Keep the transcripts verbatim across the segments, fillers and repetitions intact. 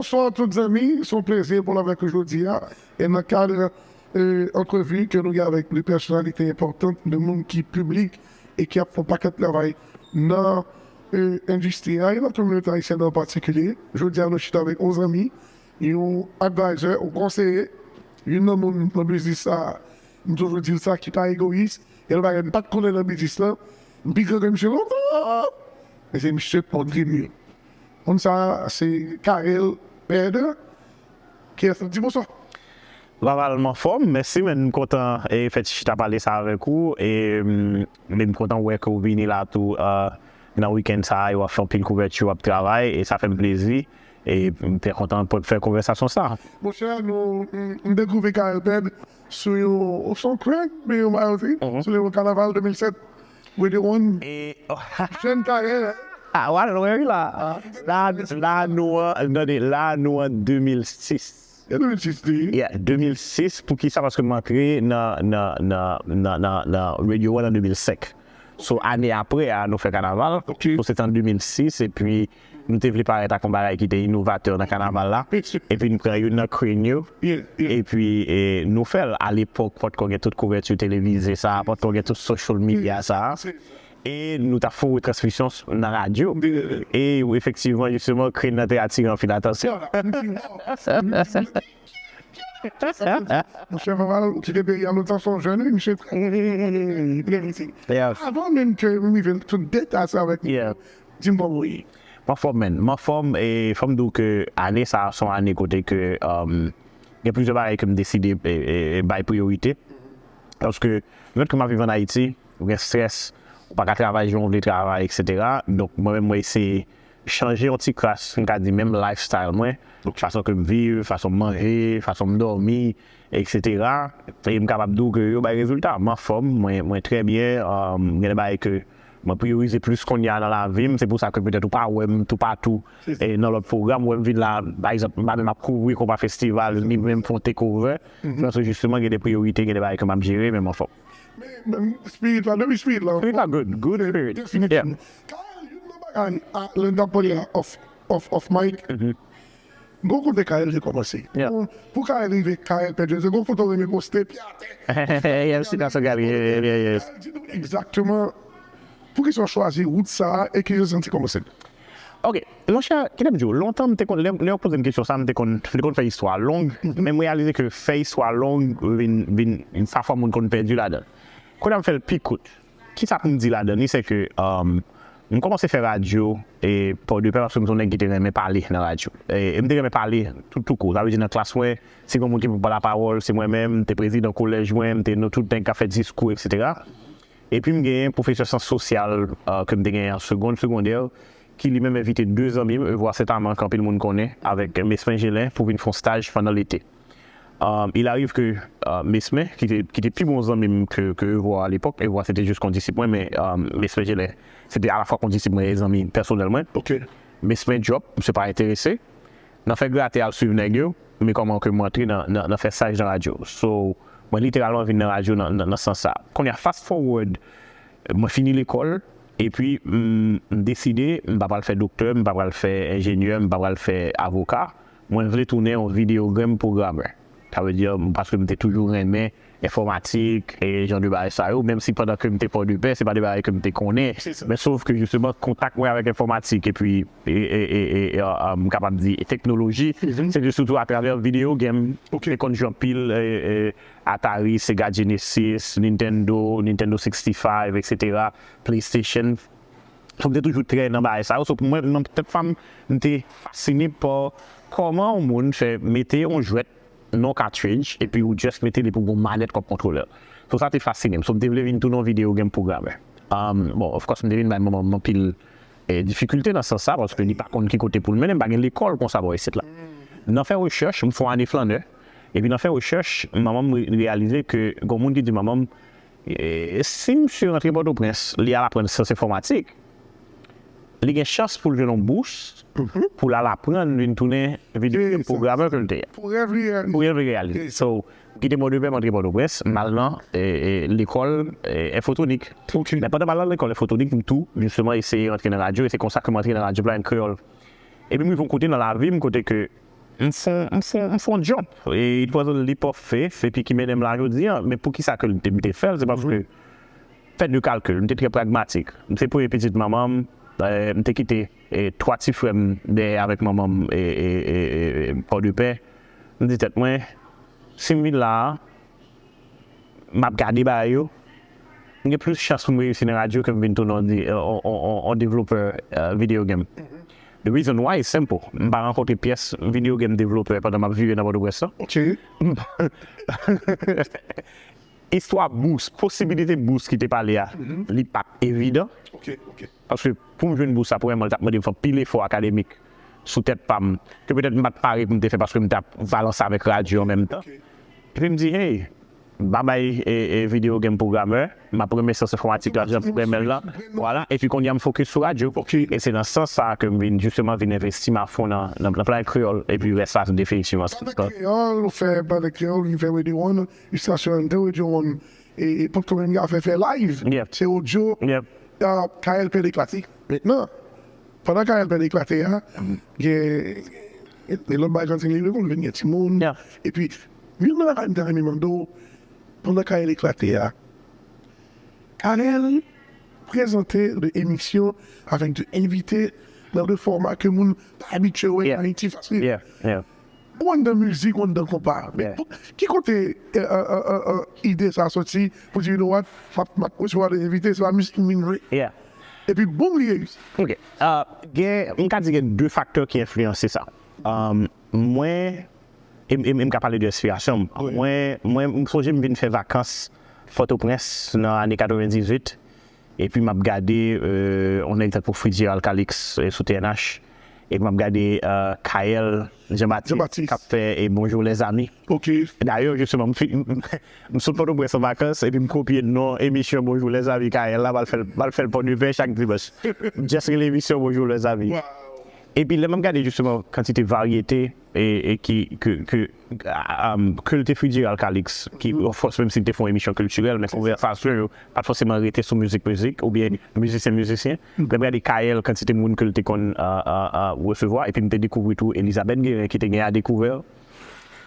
Bonswa tout zanmi, se yon plezi pou nou avèk ou jodi a. E nan kad, e, antrevi ke nou gen avèk de pèsonalite enpòtan, de moun ki piblik e ki ap fè yon pakèt travay nan, e, endistri a e nan kominote ayisyèn an patikilye. Jodi a, nou chita avèk yon zanmi, yon advisor, yon konseye, youn nan moun nan biznis sa, m toujou di l sa, ki pa egoyis, gen bagay m pa t konnen nan biznis lan, m pi gran ke misye lontan, men se misye k montre m yo. Moun sa a, se Carel Pedre, ki ap di bonswa. Vaval, m anfòm, mèsi, men m kontan e fè ti chita pale sa avèk ou, e m, men m kontan wè ke w vini la tou, euh, nan wikenn sa a, e w ap fè anpil kouvèti, w ap travay, e sa fè m plezi, e m trè kontan pou fè konvèsasyon sa. Monchè, nou, m, m dekouvri Carel Pedre sou yon, sou yon prank, men yon bagay osi, sou yon kanaval de mil sèt, Radio One. E, jèn Carel, hein? Ah, w al lwen, wi, la. La, la, nou an, tande, la, nou an de mil sis. E de mil sis, wi. Yeah, de mil sis, poukisa? Paske m antre nan, nan, nan, nan, nan, nan Radio One an de mil senk. So, ane apre a, nou fè kanaval. Ok. So, se te an de mil sis, epi nou te vle parèt ak yon bagay ki te inovatè nan kanaval la. Epi nou pran youn nan crane yo. Yeah, yeah. Epi, e, nou fè l. Alepòk, potko gen tout kouvèti televize sa, potko gen tout social media sa. E nou t ap fè yon retransmisyon s-, nan radyo. E efektivman, jisteman, crane nan te atire anpil atansyon. Monchè Vaval, ou kite peyi a lontan, se yon jèn, wi, misye trè, trè piti. Avan menm ke m rive tout detay sa avèk ou, di m kòman w ye. M anfòm, man. M anfòm, e fò m di w ke ane sa a se yon ane kote ke, um, gen plizyè bagay ke m deside, e, e, e bay priyorite. Paske, lefèt ke m ap viv ann Ayiti, ou gen strès, ou pa ka travay jan w vle travay, etsetera. Donk, mwen menm, mwen eseye chanje yon ti kras, m ka di menm lifestyle mwen, fason ke m viv, fason m manje, fason m dòmi, etsetera. E m kapab di w ke yo bay rezilta. M anfòm, mwen, mwen trè byen, um, gen de bagay ke mwen priyorize plis kounye a nan lavi m, se pou sa ke petèt ou pa wè m toupatou, e nan lòt pwogram, ou wè m vin la, pa egzanp, m pa menm ap kouvri konpa festival, ni menm fè yon takeover, paske jisteman gen de priyorite, gen de bagay ke m ap jere, men m anfòm. Men, men spirit la, depi spirit la. Spirit la good, good spirit. Definitivman. Carel, youn nan bagay, a, lè n t ap pale la, off, off, off mic, gon kote Carel te kòmanse. Pou, pou Carel rive, Carel pèdi, se gon foto w renmen poste, pi atè. Yeah, si nan sa gade, yeah, yeah, yeah. Carel di nou egzakteman poukisa w chwazi wout sa a e kijan w santi kòmanse l. Ok, monchè, kite m di w, lontan m te konn, lè, lè yo poze m kesyon sa, m te konn, m te konn fè istwa long, men m reyalize ke fè istwa long vin, vin, pafwa moun konn pèdi ladan l. Kounye a m fè l pi kout. Kisa pou m di ladan li, se ke, um, m kòmanse fè radyo, e, Pòdepè, paske m se yon nèg ki te renmen pale nan radyo. E, e m te renmen pale tout, tou kou. Sa vle di nan klas mwen, si gen moun ki pou pran lapawòl, se mwen menm, m te prezidan kolèj mwen, m te, nou tout nèg k ap fè diskou, etsetera. Epi m genyen pwofesè syans sosyal, euh, ke m te genyen an segonn, segondè, ki li menm envite de zanmi m, Evwa Sentaman, ke anpil moun konnen, avèk Mesmen Jelin, pou vin fè yon staj pandan lete. Euh, il arrive ke, euh, Mesmen, ki te, ki te pi bon zanmi m ke, ke Evwa alepòk, Evwa se te jis kondisip mwen, men, euh, Mesmen Jelin, se te alafwa kondisip mwen e zanmi pèsonèl mwen. Ok. Mesmen drop, misye pa enterese. Nan fè grate al swiv nèg yo, men kòman ke mwen antre nan, nan, nan fè staj nan radyo. So, mwen literalman vin nan radyo nan, nan, nan sans sa. Kounye a, fast forward, mwen fini lekòl, epi m, m deside, m pa pral fè doktè, m pa pral fè enjenyè, m pa pral fè avoka. Mwen vle tounen yon video game programmer. Sa vle di, paske m te toujou renmen enfòmatik, e jan de bagay sa yo, menm si pandan ke m te Pòdepè, se pa de bagay ke m te konnen. Men sof ke, jisteman, kontak mwen avèk enfòmatik, epi, e, e, e, e, e, a, a, m kapab di, e teknoloji, se te sitou atravè video game. M te konn jwe anpil, e, e, Atari, Sega Genesis, Nintendo, Nintendo sixty-five, etsetera, PlayStation. So, m te toujou trè nan bagay sa yo. So, pou mwen, nan tèt pa m, m te fasine pa kòman yon moun fè mete yon jwèt nan yon cartridge, epi ou just mete li pou gon manèt kòm kontwolè. So, sa te fasine m. So, m te vle vin tounen yon video game programmer. Um, bon, of course, m te vin bay manman m anpil, eh, difikilte nan sans sa, paske li pa konn ki kote pou l mennen m, pa gen lekòl konsa bò isit la. Nan fè rechèch, m fè yon ane flannè. Epi nan fè rechèch, manman m re-, reyalize ke gon moun ki di manman m, eh, si misye rantre Pòtoprens, li al aprann syans enfòmatik, li gen chans pou l jwenn yon bous pou l al aprann vin tounen video game programmer ke l te ye. Pou rèv li reyalize. Pou rèv li reyalize. So, m kite Pòdepè, m antre Pòtoprens, m al nan, e, e, lekòl, e, enfotwonik. Men pandan m al nan lekòl enfotwonik, m tou, jisteman, eseye rantre nan radyo, e se konsa ke m antre nan radyo Planet Kreyòl. Epi m rive yon kote nan lavi m, kote ke m fè yon- m fè yon- m fè yon jump. E it was a leap of faith, epi ki mennen m la jodi a. Men poukisa ke m te, m te fè l? Se paske, fè de kalkil, m te trè pragmatik. M se premye pitit manman m, eh, m te kite, eh, twa ti frè m dèyè avèk manman m, e, e, e, e, e, Pòdepè. M di tèt mwen, si m vin la a, m ap gade bagay yo, m gen plis chans pou m reyisi nan radyo ke m vin tounen yon di- yon- yon- yon- yon devlopè, eh, video game. The reason why is simple. M pa rankontre pyès video game devlopè pandan m ap vive nan Pòtoprens lan. Ok. Istwa bous, posibilite bous ki te pale a, li pa t evidan. Ok, ok. Paske pou m jwenn bous sa, premyèman, li t ap mande m fè anpil efò akademik sou tèt pa m, ke petèt m pa t pare pou m te fè paske m t ap balanse avèk radyo an menm tan. Ok. Epi m di, hey, babay e, e video game programmer, m ap renmen syans enfòmatik la, jan m renmen l la. Vwala, epi kounye a m fokis sou radyo. Ok. E se nan sans sa a ke m vin, jisteman, vin envesti m afon nan, nan, nan Planèt Kreyòl, epi rès la, se definitivman. Planèt Kreyòl, ou fè Planèt Kreyòl, ou fè Radio One, Stasyon N T, Radio One, e, e Pòt Kòmèn ka fè, fè live. Yep. Se audio. Yep. Ah, K L Pèl Eklate. Mentnan, pandan K L Pèl Eklate a, gen gen lòt bagay kontinye, vin gen timoun. Yeah. Epi, youn nan bagay m ta renmen mande w, pandan K L Eklate a, K L prezante de emisyon avèk de envite nan de fòma ke moun pa abitye wè Yeah. an Ayiti fasil. Yeah, yeah. Ou anndan mizik, ou anndan konpa. Men Yeah. pou- ki kote eh, eh, eh, eh, eh, ide sa soti pou di, you know what, m ap- m ap resevwa de envite, se pa mizik m vin jwe. Yeah. Epi boum, li reyisi. Ok. Ah, gen, m ka di gen de faktè ki enfliyanse sa. Um, mwen, e m- e m e m ka pale de enspirasyon m. Wi. Mwen, mwen, m sonje m vin fè vakans Pòtoprens nan ane katrevendizuit. Epi m ap gade euh, yon nèg tankou Fritz Gérald Calix euh, sou T N H. Epi m ap gade euh, Kael Jean-Baptiste Jean-Baptiste. K ap fè e Bonjou Lèzami. Ok. Dayè, jisteman, m fi- m sot Pòtoprens an vakans epi m kopye non emisyon Bonjou Lèzami Kael la, m al fè l- m al fè l Pòdepè chak dimanch. M just rele emisyon Bonjou Lèzami. Wow. Epi lè m ap gade jisteman kantite varyete e, e ki, ke, ke, um, ke l te Fritz Gérald Calix, ki, of course, menm si l te fè yon emisyon kiltirèl, men konvèsasyon yo pa t fòseman rete sou mizik, mizik, oubyen mizisyen, mizisyen. Lè m gade Kael, kantite moun ke l te konn uh, uh, uh, resevwa, epi m te dekouvri tou Elizabeth Guérin ki te gen A Découvert.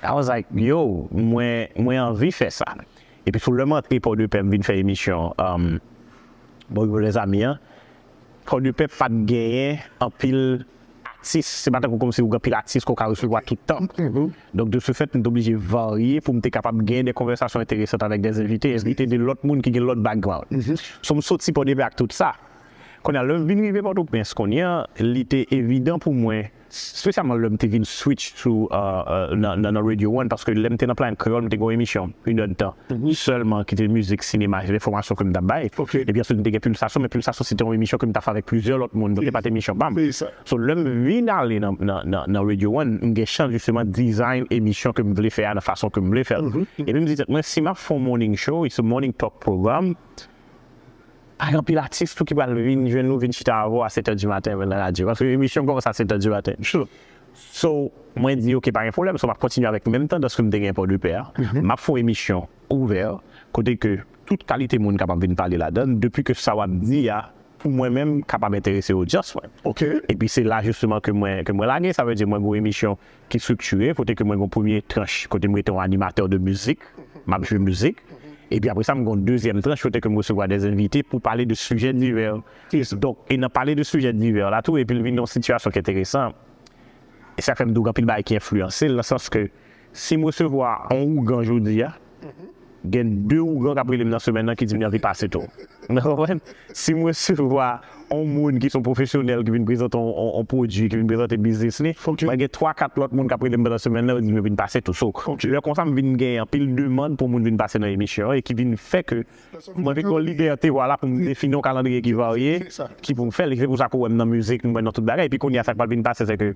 I was like, yo, mwen, mwen anvi fè sa. Epi sou lè m antre Pòdepè, m vin fè emisyon um, Bonjou Lèzami an, Pòdepè pa t genyen anpil atis. Se pa tankou kòmsi ou gen anpil atis ke w ka resevwa tout tan. Donk, de ce fait, m te oblije varye pou m te kapab gen de konvèsasyon enteresan avèk de envite, envite de lòt moun ki gen lòt background. So, m soti Pòdepè ak tout sa. Kounye a, lè m vin rive Pòtoprens, kounye a, li te evidan pou mwen, espesyalman lè m te vin switch sou euh, euh, nan, nan, nan Radio One, paske lè m te nan Planet Kreyòl, m te gen yon emisyon, inèdtan, sèlman ki te mizik, sinema, enfòmasyon ke m t ap bay. Ok. Epi answit, m te gen Pulsasyon, men Pulsasyon se te yon emisyon ke m t ap fè avèk plizyè lòt moun, donk se pa t emisyon pa m. Se sa. So, lè m vin ale nan, nan, nan, nan Radio One, m gen chans jisteman design emisyon ke m vle fè a nan fason ke m vle fè l. Epi m di tèt mwen, si m ap fè yon morning show, it's a morning talk program, pa gen anpil atis tou ki pral vin jwenn nou, vin chita avè w a sèt è di maten nan radyo. Paske emisyon kòmanse a sèt è di maten. So, mwen di, ok, pa gen pwoblèm, so m ap kontinye avèk menm tandans ke m te gen Pòdepè a. M ap fè yon emisyon ouvè, kote ke tout kalite moun kapab vin pale ladan l, depi ke sa w ap di a, pou mwen menm, kapab enterese odyans mwen. Ok. Epi se la jisteman ke mwen, ke mwen lage, sa vle di mwen gen yon emisyon ki estriktire, kote ke mwen gen yon premye tranch, kote mwen rete yon animatè de mizik, m ap jwe mizik, epi apre sa, m gen yon dezyèm tranch, kote ke m resevwa de envite pou pale de sijè divè. Donk, e nan pale de sijè divè la tou, epi l vin yon sitiyasyon ki enteresan. E sa fè m di w gen anpil bagay ki enfliyanse l, nan sans ke si m resevwa yon ougan jodi a, gen de ougan k ap rele m nan semèn nan ki di m yo anvi pase tou. Ou konprann? Si m resevwa yon moun ki se yon pwofesyonèl ki vin prezante yon, yon, yon pwodui, ki vin prezante biznis li, mwen gen twa kat lòt moun k ap rele m pandan semèn nan, yo di m yo vin pase tou. So, lè konsa m vin gen anpil demann pou moun vin pase nan emisyon an e ki vin fè ke mwen vin gen yon libète, vwala, pou m defini yon kalandriye ki varye, ki pou m fè l. E se pou sa ke w wè m nan mizik, m wè nan tout bagay. Epi kounye a, sa k pral vin pase, se ke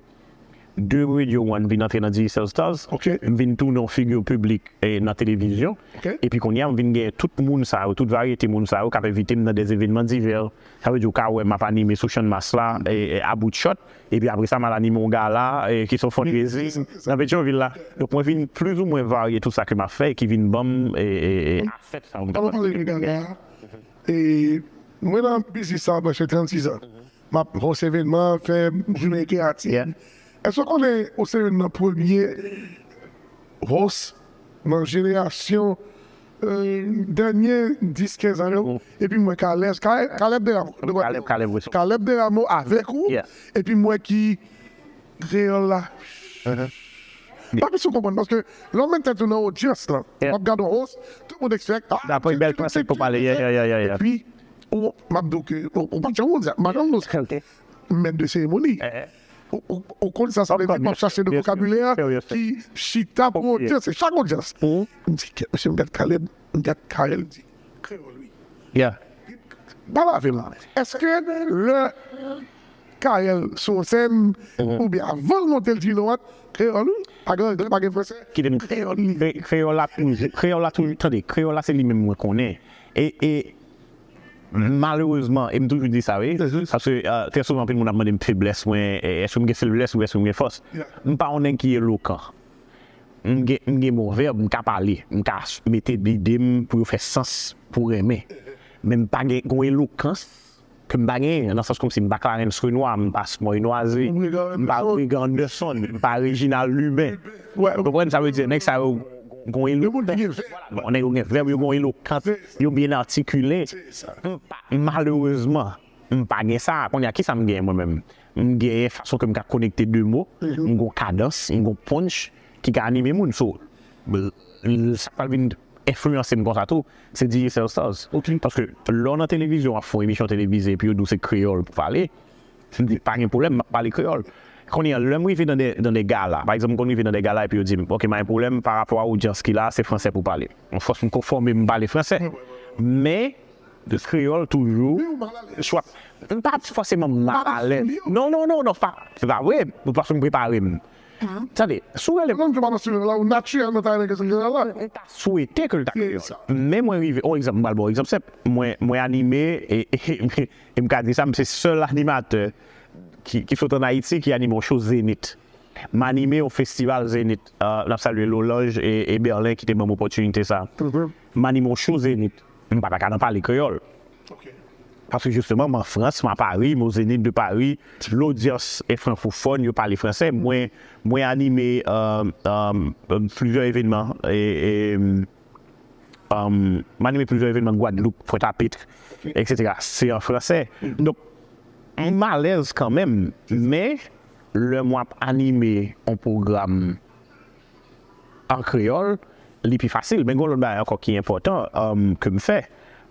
de Radio One vin antre nan Digicel Stars. M vin tounen yon figi piblik e nan televizyon. Epi kounye a, m vin gen tout moun sa yo, tout varyete moun sa yo k ap envite m nan de evènman divè. Sa vle di ou ka wè m ap anime sou Channmas la, e, e, a bout chòt. Epi apre sa, m al anime yon gala, e, ki se yon fundraising nan Petyonvil la. Donk, mwen vin plizoumwen varye tout sa ke m ap fè e ki vin ban m, e, e, e, asèt sa yo m t ap fè. Ann pale de gala a. E, mwen nan biznis sa prèske trannsis an. M ap host evènman, fè jounen kreyatif. Èske w konnen ou se youn nan premye host nan jenerasyon, euh, dènye dis kenz an yo? Epi m wè Caleb, Caleb, Caleb Deramo. Caleb, Caleb, wi. Caleb Deramo avèk ou. Yeah. Epi m wè ki kreyòl la. Pa plis ou konprann, paske lè w met tèt ou nan odyans lan, Yeah. w ap gade yon host, tout moun expect, ah, Dapre bèl fransè pou pale, yeah, yeah, yeah, yeah. Epi, ou, m ap di w ke, ou, ou pa t janm di, madanm nou, mèt de seremoni. Ou, ou, ou konn sa, sa vle di, m ap chache de vokabilè ki chita pou odyans, se chak odyans. M di, kèt, mesye, m gad Caleb, m gad Caleb, m di, kreyòl, wi. Yeah. Pale avè m la. Èske lè Kael sou yon sèn, oubyen avan l monte l di nou, kreyòl, wi. Pa gen anglè, pa gen fransè. Kite m. Kreyòl, wi. Kre- Kreyòl la toujou. Kreyòl la toujou. Tande, kreyòl la se li menm mwen konnen. E, e malerezman, e m toujou di sa, wi. Paske euh, trè souvan, anpil moun ap mande m feblès mwen, e, èske m gen feblès ou èske m gen fòs. M pa yon nèg ki elokan. M gen, m gen bon vèb, m ka pale, m ka mete lide m pou yo fè sans, pou renmen. Men m pa gen yon elokans ke m pa genyen, nan sans kòmsi m pa Clarens Renois, m pa Smoy Noise, m pa Regan Anderson, m pa Reginald Lubin. Ou konprann sa vle di? Nèg sa yo gen yon elokans. Nèg yo gen vèb, yo gen yon elokans, yo byen atikile. M pa, malerezman, m pa gen sa. Kounye a, kisa m genyen mwen menm? M genyen fason ke m ka konekte de mo, m gen yon kadans, m gen yon punch ki ka anime moun. So, sa k pral vin enfliyanse m konsa tou, se D J Cell Stars. Paske lè w nan televizyon, w ap fè yon emisyon televize, epi yo di w se kreyòl pou pale, m di pa gen pwoblèm, m ap pale kreyòl. Kounye a, lè m rive nan de, nan de gala, pa egzanp, m konn rive nan de gala epi yo di m, ok, m pa gen pwoblèm, pa rapò a odyans ki la, se fransè pou pale. Fòs m konfòme m pale fransè. Men, kreyòl toujou, swa, m pa fòseman mal alèz. Non, non, non, non, pa, se pa vre, paske m prepare m. Tande, si w rele m, Mwen menm, tou pa nan stilè la, ou natirèlman ta renmen ke se kreyòl la. M ta swete ke l ta kreyòl. Men mwen rive, yon egzanp, m pral ba w egzanp senp. Mwen, mwen anime, e, e, e m ka di sa, m se sèl animatè ki, ki sot ann Ayiti ki anime yon show Zenith. M anime yon festival Zenith. Euh, n ap salye Lolange e, e Berlin ki te ban m opòtinite sa. M anime yon show Zenith. M pa ta ka nan pale kreyòl. Paske jisteman, m an Frans, m a Paris, m o Zénith de Paris, lodyans e frankofòn, yo pale fransè. Mwen, mwen anime euh, euh, plizyè evènman, e, e, euh, m anime plizyè evènman Gwadloup, Pwentapit, etsetera. Se an fransè. Donk, m alèz kanmenm, men lè m ap anime yon pwogram an kreyòl, li pi fasil. Men gen yon lòt bagay ankò ki enpòtan um, ke m fè.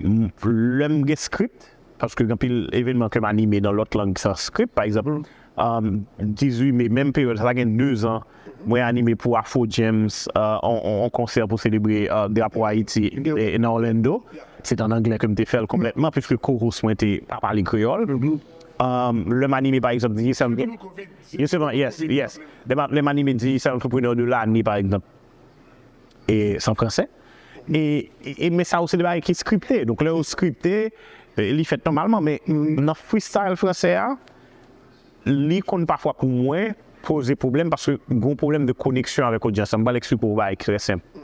M- Lè m gen script, paske gen anpil evènman ke m anime nan lòt lang san script, pa egzanp, um, dizuit me, menm peryòd sa, sa gen de zan, mwen anime pou Afro Gems, uh, on, on, on konsè pou selebre uh, drapo Ayiti e, nan Orlando. Se t an anglè ke m te fè l konplètman, piske co-host mwen te pa pale kreyòl. Um, lè m anime, pa egzanp, di sa m gen. Justement, yes, yes. Lè m ap- lè m anime di sa entrepreneur de l'année, pa egzanp, e san fransè. E, e, e men sa yo se de bagay ki skripte. Donk, lè yo skripte, e, li fèt nòmalman. Men nan freestyle fransè a, li konn pafwa pou mwen poze pwoblèm paske gon pwoblèm de koneksyon avèk odyans la. M pral eksplike w yon bagay ki trè senp.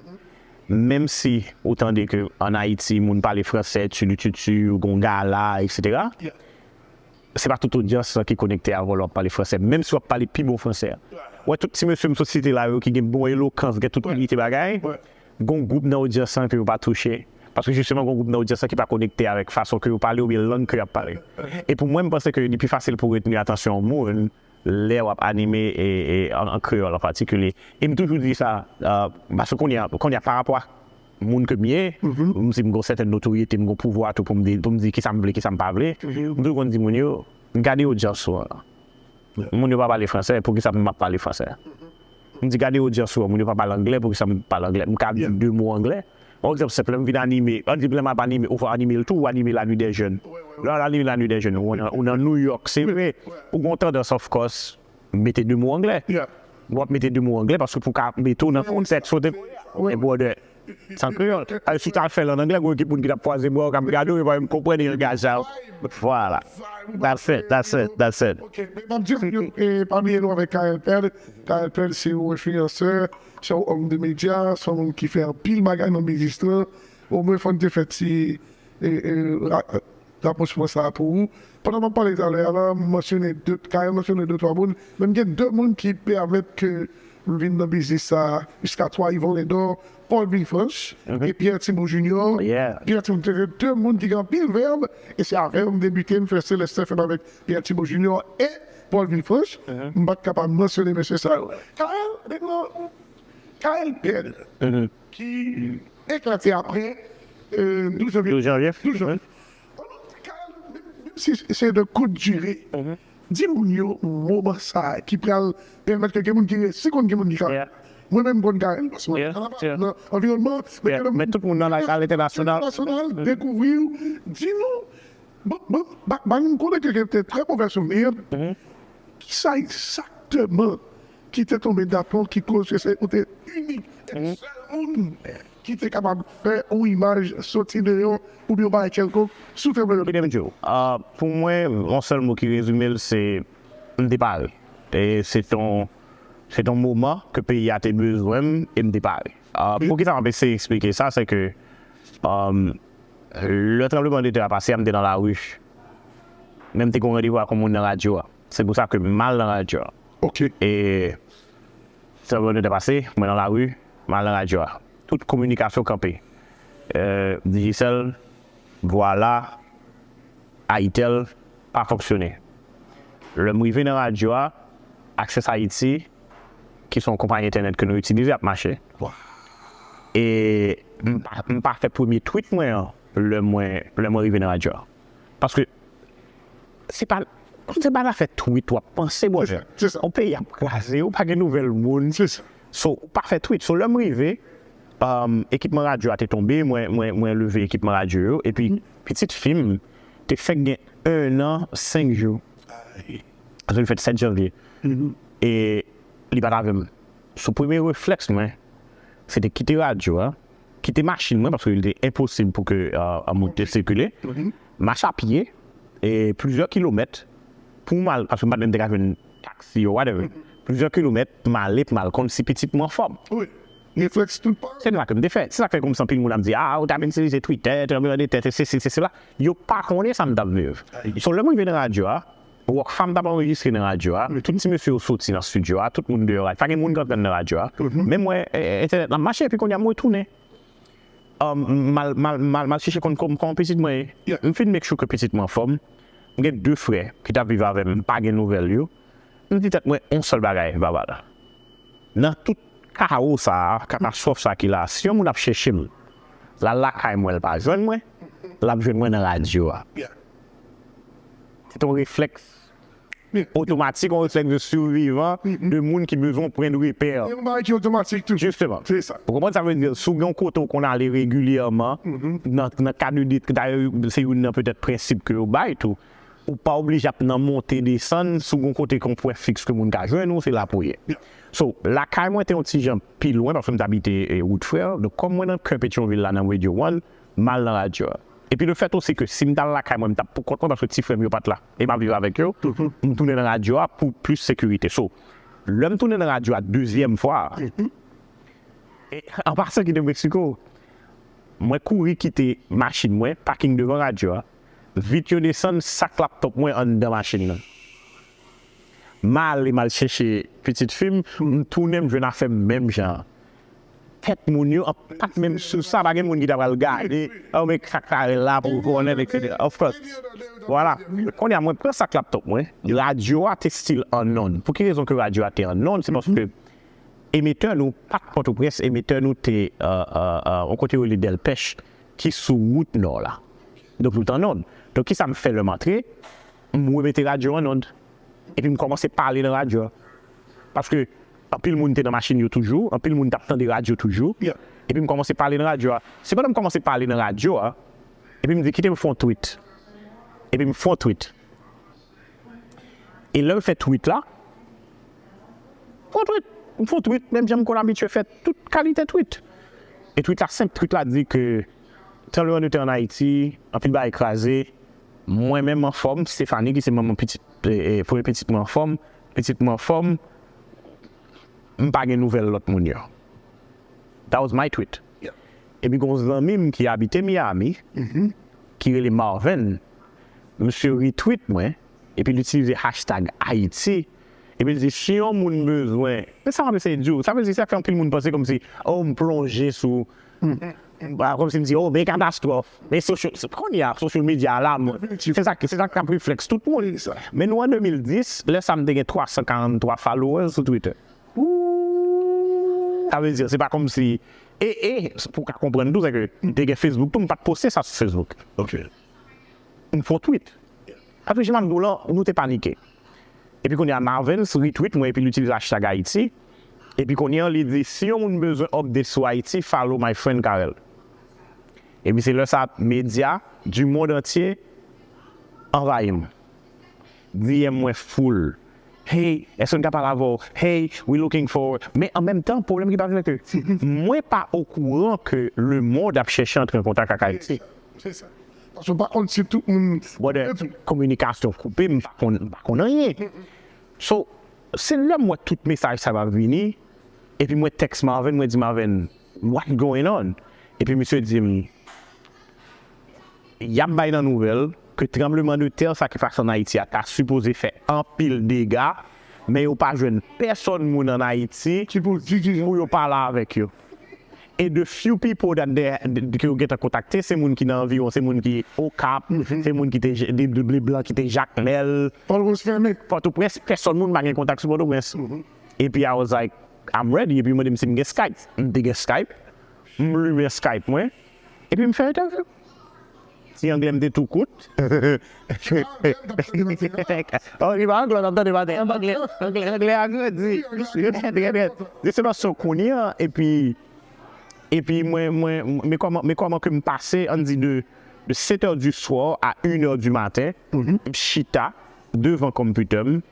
Menm si ou tande ke an Ayiti, moun pale fransè, tchilitchitchi, ou gon gala, etsetera. Se pa tout odyans lan ki konekte avè w lè w ap pale fransè, menm si w ap pale pi bon fransè a. Ou wè tout ti mesye m sot site la yo ki gen bon elokans, gen tout kalite bagay, gon gwoup nan odyans lan ke yo pa touche. Paske jisteman, gon gwoup nan odyans lan ki pa konekte avèk fason ke yo pale oubyen lang ke y ap pale. E pou mwen, m panse ke li pi fasil pou retni atansyon yon moun lè w ap anime e, e an, an kreyòl an patikilye. E m toujou di sa, euh, paske kounye a, kounye a, pa rapò a moun ke m ye, m di m gon sètèn notoryete, m gon pouvwa tou pou m di, pou m di kisa m vle, kisa m pa vle. M toujou konn di moun yo, gade odyans ou an. Moun yo pa pale fransè, poukisa m ap pale fransè? M di gade odyans ou an, moun yo pa pale anglè, poukisa m pale anglè? M ka di de mo anglè. Yon egzanp senp, lè m vin anime, ann di lè m ap anime, ou anime l tou, ou anime La Nuit des Jeunes. Lè w al anime La Nuit des Jeunes, ou nan, ou nan New York, se vre, ou gon tandans, of course, mete de mo anglè. W ap mete de mo anglè paske pou w ka mete w nan kontèks ou te konnen, brother. San kreyòl. Alò, si w ta fè l an anglè, gon ekip moun ki t ap kwaze bra yo, k ap gade w, yo pa menm konprann langaj sa. Vwala. That's it, that's it, that's it. Ok, men m ap di nou, e, pa bliye nou avèk Kael Pèl. Kael Pèl se yon enfliyansè, se yon òm de medya, se yon moun ki fè anpil bagay nan biznis lan. Omwen fò n te fè ti, e, e, ra- rapwochman sa a pou ou. Pandan m ap pale talè a la, m mansyone de, Carel mansyone de twa moun, men m gen de moun ki pèmèt ke m vin nan biznis sa a, jiska twa, Yvon Lindor, Paul Villefranche e Pierre Thibault Junior. Pierre Thibault, se de moun ki gen anpil vèb, e se avè yo m debite, m fè Célestin fè m avèk Pierre Thibault Junior e Paul Villefranche. M pa t kapab mansyone mesye sa yo. Carel, Carel Pèl, ki eklate apre euh, douz janvye. Douz janvye. Douz janvye. Alò, Carel, menm si se de kout dire, di moun yo moman sa a ki pral pèmèt ke gen moun ki resi konn gen moun ki ka. Mwen menm konn Carel, paske mwen nan anviwònman, men tout moun nan la, a lentènasyonal, dekouvri w, di nou, bon, bon, ba, ba nou konnen ke gen de trè movè souvni. Kisa egzakteman ki te tonbe daplon ki koz ke se ou te inik, te sèl moun ki te kapab fè yon imaj soti de yon oubyen yon bagay kèlkonk sou te mwen. Kite m di w, ah, pou mwen, yon sèl mo ki rezime l, se m te pare. E se t on, se t on moman ke peyi a te bezwen m e m te pare. Ah, poukisa m ap eseye eksplike sa, se ke, um, lè tranblemanntè a pase a, m te nan lari. Men m te gen yon randevou ak yon moun nan radyo a. Se pou sa ke m al nan radyo a. E tranblemanntè pase, mwen nan lari, m al nan radyo a. Tout kominikasyon kanpe. Euh, Digicel, Vwala, Ayitel, pa fonksyone. Lè m rive nan radyo a, Access Haiti, ki se yon konpayi entènèt ke nou itilize, ap mache. E m pa, m pa fè premye tweet mwen an lè mwen, lè mwen rive nan radyo a. Paske se pa, se pa nafè tweet w ap panse, brother. Yon peyi ap kraze, ou pa gen nouvèl moun. So, ou pa fè tweet. So, lè m rive, um, ekipman radyo a te tonbe, mwen, mwen, mwen leve ekipman radyo yo, epi pitit fi m te fèk gen en an, senk jou. Paske li fèt sèt janvye. E li pa t avè m. So, premye reflèks mwen, se te kite radyo a, kite machin mwen, paske li te enposib pou ke, euh, moun te sikile. Mache a pye, e plizyè kilomèt, pou m al, paske m pa t menm te ka jwenn taksi yo, whatever. Plizyè kilomèt, m ale, pou m al konn si pitit mwen anfòm. Reflèks tout pa. Se sa ke m te fè. Se sa k fè konsa anpil moun ap di, ah, ou t ap itilize Twitter, tranblemanntè, se sesi, se sela. Yo pa konnen sa m t ap viv. So, lè mwen rive nan radyo a, Rockfam t ap anrejistre nan radyo a. Tout ti mesye yo soti nan estidyo a, tout moun deyò a. Pa gen moun k antre nan radyo a. Men mwen, e, e, entènèt la mache, epi kounye a m retounen. Um, m al, m al, m al, m al chèche konn kòm, kòman pitit mwen ye. M fin make sure ke pitit mwen anfòm. M gen de frè ki t ap viv avè m, m pa gen nouvèl yo. M di tèt mwen yon sèl bagay, Vaval. Nan tout kawo sa a, katastwòf sa a ki la a, si yon moun ap chèche m, l al lakay mwen, l pa jwenn mwen, l ap jwenn mwen nan radyo a. Se te yon reflèks otomatik, yon reflèks de survivant, de moun ki bezwen pran repè. E yon bagay ki otomatik tou. Jisteman. Se sa. Ou konprann sa vle di? Si w gen yon kote w konn ale regilyèman, nan, nan kad de, dayè, se youn nan petèt prensip ke yo bay tou. Ou pa oblije ap nan monte desann, si w gen yon kote ki yon pwen fiks ke moun ka jwenn ou, se la pou w ye. So, lakay mwen te yon ti jan pi lwen, paske m t abite, e, Wout Frè. Donk, kòm mwen nan kè Petyonvil la, nan Radio One, m al nan radyo a. Epi lefèt osi ke si m t al lakay mwen, m t ap pou kont mwen, paske ti frè m yo pa t la. E m ap viv avèk yo, m tounen nan radyo a pou plis sekirite. So, lè m tounen nan radyo a dezyèm fwa a, e, an pasan, kite Meksiko, mwen kouri kite machin mwen, paking devan radyo a, vit yo desann sak laptòp mwen anndan machin nan. M ale, m al chèche pitit fi m, m tounen, m jwenn afè m menm jan an. Tèt moun yo, an, pa t menm sou sa, pa gen moun ki ta pral gade, oh, men sak ta rele la pou konnen, et cetera. Of course. Vwala. Kounye a, mwen pran sak laptòp mwen, radyo a te still annonn. Pou ki rezon ke radyo a te annonn? Se paske emetè nou pa t Pòtoprens, emetè nou te, euh, euh, euh, yon kote yo rele Dèlpèch, ki sou wout nò la. Donk, nou t annonn. Donk, kisa m fè lè m antre? M remete radyo an onn. Epi m kòmanse pale nan radyo a. Paske anpil moun te nan machin yo toujou, anpil moun t ap tande radyo toujou. Epi m kòmanse pale nan radyo a. Se pandan m kòmanse pale nan radyo a, epi m di, "Kite m fè yon tweet." Epi m fè yon tweet. E lè m fè tweet la, fè yon tweet, m fè yon tweet, menm jan m konn abitye fè tout kalite tweet. E tweet la senp, tweet la di ke tranblemanntè an Ayiti, anpil bagay kraze, mwen menm anfòm, Stephanie ki se manman pitit, e, e, premye pitit mwen anfòm, pitit mwen anfòm, m pa gen nouvèl lòt moun yo. That was my tweet. Epi gon zanmi m ki abite Miami, ki rele Marvin, Misye retweet mwen, epi l itilize hashtag Ayiti, epi l di, si yon moun bezwen, men sa m ap eseye di w, sa vle di, sa fè anpil moun panse kòmsi, oh, m plonje sou, ah, kòmsi m di, oh, men katastwòf, men social, kounye a, social media a la, mwen. Se sa, se sa k ap refleks tout moun. Men nou an de mil dis, lè sa m te gen twa san karant twa followers sou Twitter. Sa vle di, se pa kòmsi, e, e, pou w ka konprann tou, se ke m te gen Facebook tou, m pa t poste sa sou Facebook. Ok. M fè yon tweet. Paske jan m ap di w lan, nou te panike. Epi kounye a Marvens retweet mwen epi l itilize hashtag Ayiti. Epi kounye a li di, si yon moun bezwen update sou Ayiti, follow my friend Carel. Epi se lè sa medya du monde entier anvayi m. D M mwen full. Hey, èske n ka pale avè w? Hey, we looking forward. Men an menm tan, pwoblèm ki pase se ke mwen pa okouran ke lemonn ap chèche antre an kontak ak Ayiti. Se sa. Paske w pa konn si tout moun. Brother, kominikasyon koupe, m pa konn, m pa konn anyen. So, se lè m wè tout mesaj sa yo ap vini, epi mwen tèks Marvens, mwen di Marvens, what going on? Epi misye di m, y ap bay nan nouvèl ke tranbleman de tè sa ki pase an Ayiti a ta sipoze fè anpil dega, men yo pa jwenn pèsòn moun an Ayiti Ki pou di ki jan. Pou yo pale avèk yo. E the few people that they, ke yo gentan kontakte, se moun ki nan anviwon, se moun ki Okap, se moun ki te Je- de, de, de Blan, ki te Jakmèl, Pòtoprens fèmen. Pòtoprens, pèsòn moun pa gen kontak sou Pòtoprens. Epi I was like, I'm ready. Epi yo mande m si m gen Skype. M te gen Skype. M limen Skype mwen. Epi m fè entèvyou. Ti anglè m te tou kout. Oh, li pa anglè, n ap tande maten. Anglè, anglè, anglè a grandi. Trè byen. Justement, so kounye a, epi, epi mwen, mwen, men kòman, men kòman ke m pase, ann di de, de sept heures du soir à une heure du matin, m chita devan computer m,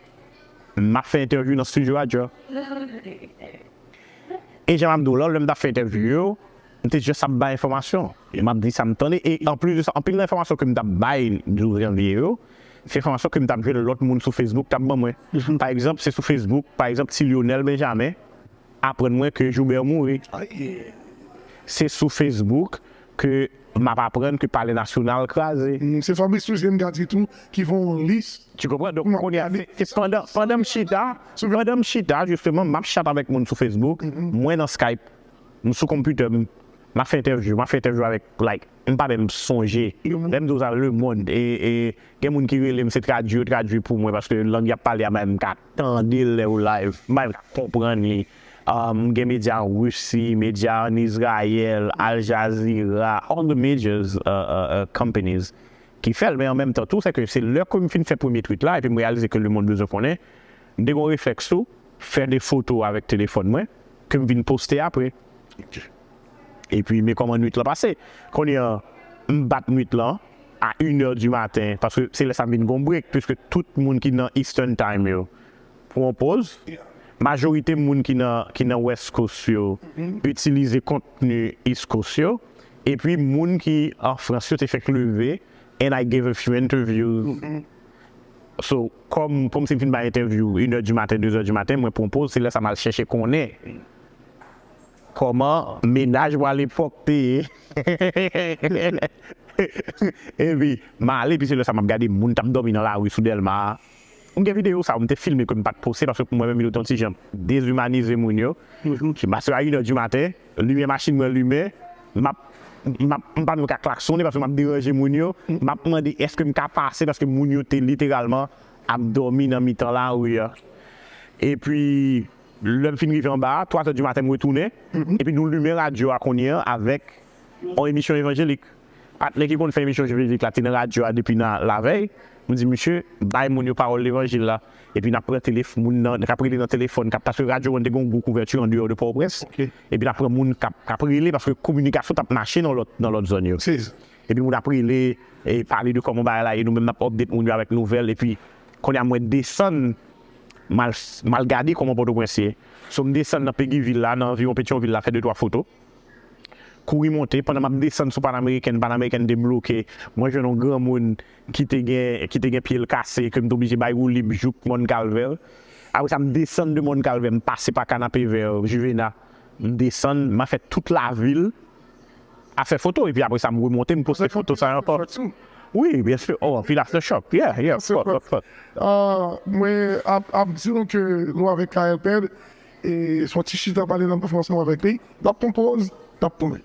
m ap fè entèvyou nan studio radyo. E jan m ap di w la, lè m t ap fè entèvyou yo, m te just ap bay enfòmasyon. M ap di sa m tande. E anplis de sa, anpil nan enfòmasyon ke m t ap bay douz janvye yo, se enfòmasyon ke m t ap jwenn lòt moun sou Facebook t ap ban mwen. Pa egzanp, se sou Facebook, pa egzanp, Ti Lionel Benjamin aprann mwen ke Joubert mouri. Se sou Facebook ke m ap aprann ke Palè Nasyonal kraze. Mm, se Fabrice Touzier m ka di tou ki fè yon lis. Tu comprends? Donk, kounye a, se pandan, pandan m chita, pandan m chita, justement, m ap chat avèk moun sou Facebook, mwen nan Skype, m sou konpitè m, m ap fè entèvyou, m ap fè entèvyou avèk, like, m pa menm sonje. Lè m di w sa, lemonn, e, e, gen moun ki rele m, se tradui, yo tradui pou mwen, paske lang y ap pale a, m ka tande l lè yo live, m pa menm ka konprann li. Um, gen medya an Risi, medya an Izrayèl, Al Jazeera, all the majors uh, uh, uh, companies ki fè l, men an menm tan tou, se ke se lè ke m fin fè premye tweet la, epi m reyalize ke lemonn bezwen konnen, m te gen yon reflèks tou, fè de foto avèk telefòn mwen, ke m vin poste apre. Epi, men kòman nwit lan pase. Kounye a, m bat nwit lan a une heure du matin, paske se lè sa m vin gon break, puiske tout moun ki nan Eastern Time yo pran poz. Majorite moun ki nan, ki nan West Coast yo itilize kontni East Coast yo. Epi moun ki an Frans yo te fèk leve, and I gave a few interviews. So, kòm, kòm si m fin bay entèvyou une heure du matin, deux heures du matin, mwen pran poz, se lè sa m al chèche konnen kòman mennaj mwen alepòk te ye. Epi, m ale, epi se lè sa m ap gade moun t ap dòmi nan lari sou Dèlma. M gen videyo sa, m te filme ke m pa t poste, paske pou mwen menm, li te yon ti jan dezimanize moun yo. Se maten a une heure du matin, limyè machin mwen limen, m ap, m ap, m pa menm ka klaksonnen, paske m ap deranje moun yo. M ap mande, èske m ka pase, paske moun yo te literalman ap dòmi nan mitan lari a. Epi, lè m fin rive anba a, twa zè di maten, m retounen. Epi nou limen radyo a kounye a avèk yon emisyon evanjelik. Patnè ki konn fè emisyon evanjelik la te nan radyo a depi nan lavèy. M di, misye, bay moun yo pawòl levanjil la. Epi n ap pran telef-, moun nan, k ap rele nan telefòn, k ap, paske radyo a te gen yon gwo kouvèti andeyò de Pòtoprens. Epi n ap pran moun k ap, k ap rele, paske kominikasyon t ap mache nan lòt, nan lòt zòn yo. Epi moun ap rele, e pale de kòman bagay la ye, nou menm n ap update moun yo avèk nouvèl, epi kounye a mwen desann, m al, m al gade kòman Pòtoprens ye. So m desann nan Peguy Ville la, nan anviwon Petyonvil la, fè de twa foto. Kouri monte, pandan m ap desann sou Panamericana, Panamericana te bloke, mwen jwenn yon granmoun ki te gen, ki te gen pye l kase, ke m te oblije bay woulib jouk Mòn Kalvè. Apre sa, m desann de Mòn Kalvè, m pase pa Kanapevè, Juvena. M desann, m a fè tout lavil a fè foto. Epi apre sa, m remonte, m poste foto sa yo ankò. Wi, byen si. Oh, anpil aftershock. Yeah, yeah, of course, of course. Ah, mwen ap, ap di nou ke nou avèk K L Ped, e se yon ti chita pale nan ansanm avèk li. N ap pran poz, n ap tounen.